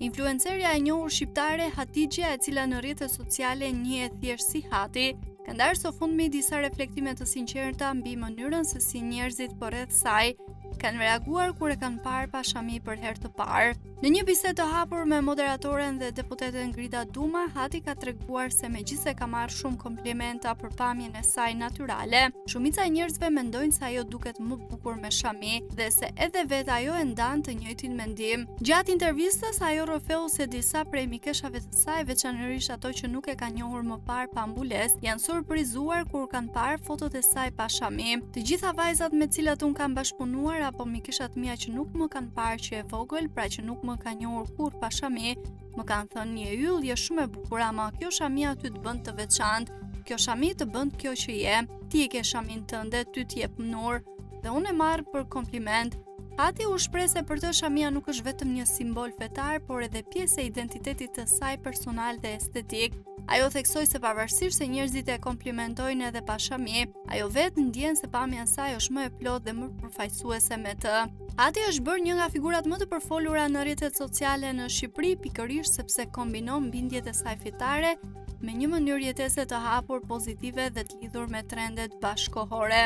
Influencerja e njohur shqiptare Hatixhja, e cila në rrjetet sociale njihet thjesht si Hati, ka ndarë së fundmi disa reflektime të sinqerta mbi mënyrën se si njerëzit përreth saj kanë reaguar kur e kanë parë pa shami për herë të parë. Në një bisedë të hapur me moderatoren dhe deputeten Grida Duma, Hati ka treguar se megjithëse ka marrë shumë komplimenta për pamjen e saj natyrale, shumica e njerëzve mendojnë se ajo duket më bukur me shami dhe se edhe vetë ajo e ndan të njëjtin mendim. Gjatë intervistës, ajo rrëfeu se disa prej mikeshave të saj, veçanërisht ato që nuk e kanë njohur më parë pa mbulesë, janë surprizuar kur kanë parë fotot e saj pa shami. Të gjitha vajzat me të cilat unë kam bashkëpunuar apo mikeshat mia që nuk më kanë parë që e vogël, pra që nuk më kanë njohur kurrë pa shami, më kanë thënë je yll, je shumë e bukur, ama kjo shamia ty të bën të veçantë. Kjo shami të bën kjo që je. Ti e ke shaminë tënde, ty të jep nur. Dhe unë e marr për kompliment. Hati u shpreh se për të shamia nuk është vetëm një simbol fetar, por edhe pjesë e identitetit të saj personal dhe estetik. Ajo theksoi se pavarësisht se njerëzit e komplimentojnë edhe pa shami, ajo vetë ndjen se pamja e saj është më e plotë dhe më përfaqësuese me të. Hati është bërë një nga figurat më të përfolura në rrjetet sociale në Shqipëri, pikërisht sepse kombinon bindjet e saj fetare me një mënyrë jetese të hapur, pozitive dhe të lidhur me trendet bashkëkohore.